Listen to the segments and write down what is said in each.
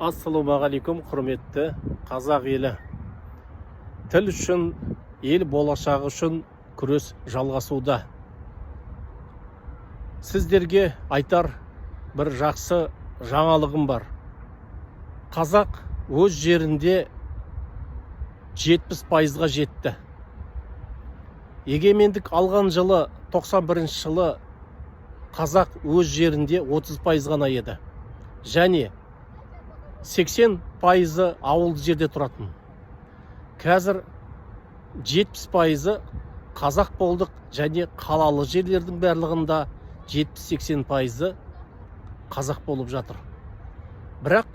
Ассалаумағалейкум, құрметті қазақ елі! Тіл үшін, ел болашағы үшін күрес жалғасуда. Сіздерге айтар бір жақсы жаңалығым бар. Қазақ өз жерінде 70%-ға жетті. Егемендік алған жылы, 91 жылы, қазақ өз жерінде 30% ғана еді және 80%-ы ауылды жерде тұратын. Қазір 70%-ы қазақ болдық және қалалы жерлердің барлығында 70-80%-ы қазақ болып жатыр. Бірақ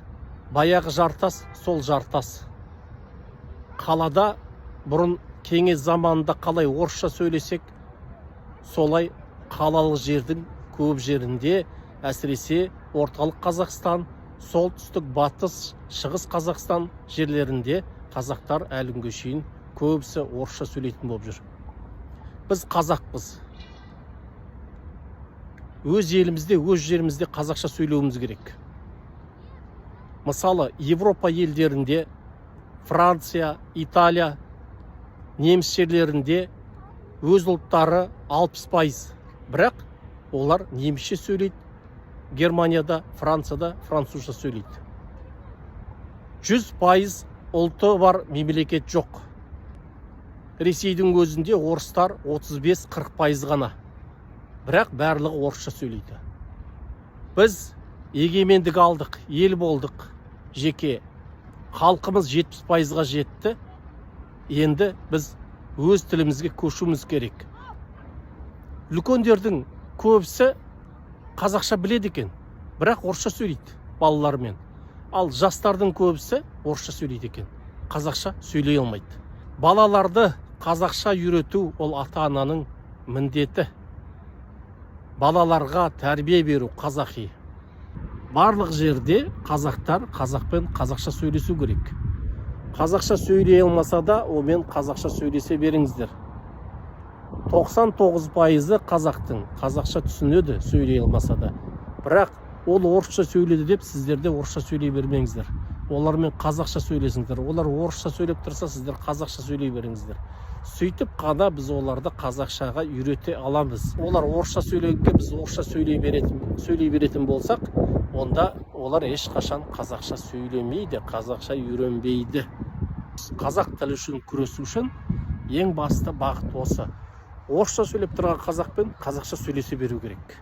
баяғы жартас сол жартас. Қалада бұрын, кеңес заманында қалай орысша сөйлесек, солай қалалық жердің көп жерінде, әсіресе орталық Қазақстан, солтүстік, батыс, шығыс Қазақстан жерлерінде қазақтар әлі күнге шейін көбісі орысша сөйлейтін болып жүр. Біз қазақпыз, өз елімізде, өз жерімізде қазақша сөйлеуіміз керек. Мысалы, Европа елдерінде, Франция, Италия, неміс жерлерінде өз ұлттары 60%, бірақ олар немісше сөйлейді. Германияда, Францияда французша сөйлейді. 100% ұлты бар мемлекет жоқ. Ресейдің өзінде орыстар 35-40% ғана, бірақ барлығы орысша сөйлейді. Біз егемендік алдық, ел болдық, жеке халқымыз 70%-ға жетті. Енді біз өз тілімізге көшуіміз керек. Үлкендердің көбісі қазақша біледі екен, бірақ орысша сөйлейді балаларымен. Ал жастардың көбісі орысша сөйлейді екен, қазақша сөйлей алмайды. Балаларды қазақша үйрету – ол ата ананың міндеті. Балаларға тәрбие беру қазақи. Барлық жерде қазақтар қазақпен қазақша сөйлесу керек. Қазақша сөйлей алмаса да, онымен қазақша сөйлесе беріңіздер. 99%-ы қазақтың қазақша түсінеді, сөйлей алмаса да. Бірақ ол орысша сөйледі деп, сіздер де орысша сөйлей бермеңіздер. Олармен қазақша сөйлесіңдер. Олар орысша сөйлеп тұрса, сіздер қазақша сөйлей беріңіздер. Сөйтіп қана біз оларды қазақшаға үйрете аламыз. Олар орысша сөйлегенге біз орысша сөйлей беретін болсақ, онда олар ешқашан қазақша сөйлемейді, қазақша үйренбейді. Қазақ тілі үшін күресу үшін ең басты бағыт осы: орысша сөйлеп тұрған қазақпен қазақша сөйлесе беру керек.